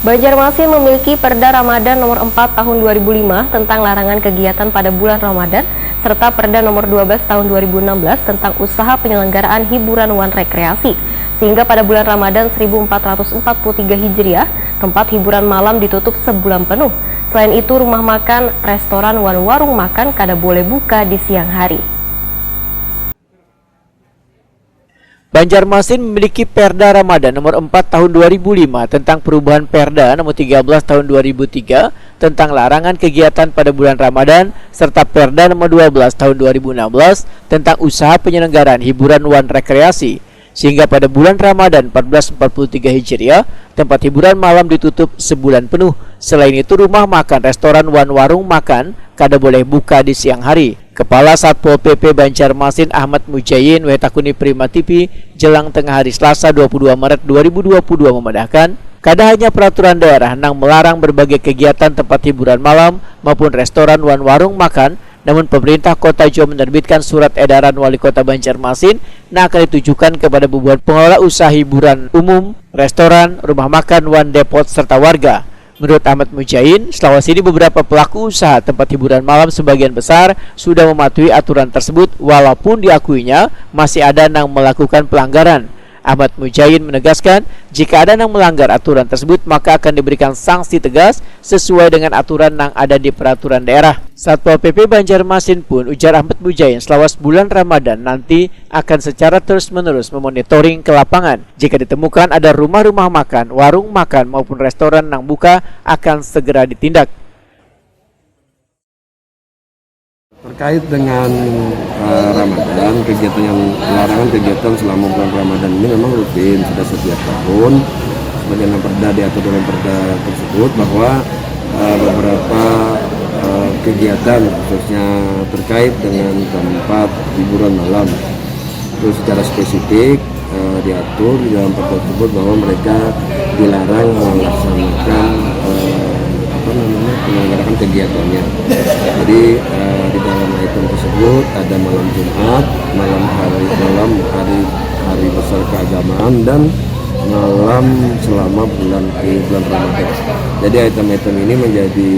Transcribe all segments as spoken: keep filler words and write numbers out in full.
Banjarmasin memiliki Perda Ramadan Nomor empat Tahun dua ribu lima tentang larangan kegiatan pada bulan Ramadan serta Perda Nomor dua belas Tahun dua ribu enam belas tentang usaha penyelenggaraan hiburan wan rekreasi, sehingga pada bulan Ramadan seribu empat ratus empat puluh tiga Hijriah, tempat hiburan malam ditutup sebulan penuh. Selain itu, rumah makan, restoran, wan warung makan kada boleh buka di siang hari. Banjarmasin memiliki Perda Ramadan Nomor empat Tahun dua ribu lima tentang perubahan Perda Nomor tiga belas Tahun dua ribu tiga tentang larangan kegiatan pada bulan Ramadan serta Perda Nomor dua belas Tahun dua ribu enam belas tentang usaha penyelenggaraan hiburan wan rekreasi, sehingga pada bulan Ramadan empat belas empat puluh tiga Hijriah, tempat hiburan malam ditutup sebulan penuh. Selain itu, rumah makan, restoran, wan warung makan kada boleh buka di siang hari. Kepala Satpol P P Banjarmasin Ahmad Mujayin weh takuni Prima T V jelang tengah hari Selasa dua puluh dua Maret dua ribu dua puluh dua memadahkan, kada hanya peraturan daerah nang melarang berbagai kegiatan tempat hiburan malam maupun restoran wan warung makan, namun pemerintah kota jua menerbitkan surat edaran Wali Kota Banjarmasin nang akan ditujukan kepada bubuhan pengelola usaha hiburan umum, restoran, rumah makan, wan depot serta warga. Menurut Ahmad Mujain, selawasini beberapa pelaku usaha tempat hiburan malam sebagian besar sudah mematuhi aturan tersebut, walaupun diakuinya masih ada nang melakukan pelanggaran. Ahmad Mujain menegaskan, jika ada nang melanggar aturan tersebut maka akan diberikan sanksi tegas sesuai dengan aturan nang ada di peraturan daerah. Satpol P P Banjarmasin pun, ujar Ahmad Mujain, selawas bulan Ramadan nanti akan secara terus-menerus memonitoring ke lapangan. Jika ditemukan ada rumah-rumah makan, warung makan maupun restoran nang buka, akan segera ditindak. Terkait dengan uh, Ramadan, kegiatan yang larangan kegiatan selama bulan Ramadan ini memang rutin sudah setiap tahun. Sebagaimana perda diatur dalam perda tersebut bahwa uh, beberapa uh, kegiatan khususnya terkait dengan tempat hiburan malam itu secara spesifik uh, diatur di dalam perda tersebut bahwa mereka dilarang melaksanakan uh, apa namanya menyelenggarakan kegiatannya. Jadi uh, di dalam item tersebut ada malam Jumat, malam hari malam hari hari besar keagamaan dan malam selama bulan di bulan Ramadan. Jadi item-item ini menjadi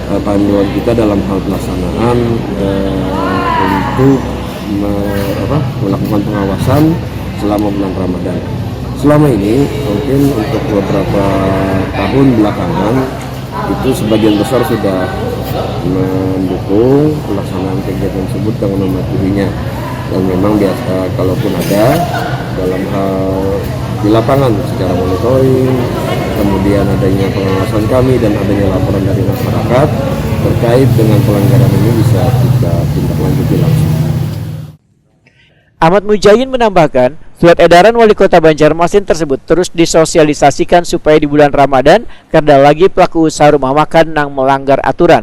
uh, panduan kita dalam hal pelaksanaan uh, untuk me, apa, melakukan pengawasan selama bulan Ramadan. Selama ini mungkin untuk beberapa tahun belakangan itu sebagian besar sudah mendukung pelaksanaan kegiatan tersebut dengan mematuhinya dan memang biasa kalaupun ada dalam hal di lapangan secara monitoring kemudian adanya pengawasan kami dan adanya laporan dari masyarakat terkait dengan pelanggaran ini bisa kita tindak lanjuti langsung. Ahmad Mujain menambahkan, surat edaran Wali Kota Banjarmasin tersebut terus disosialisasikan supaya di bulan Ramadan kada lagi pelaku usaha rumah makan nang melanggar aturan.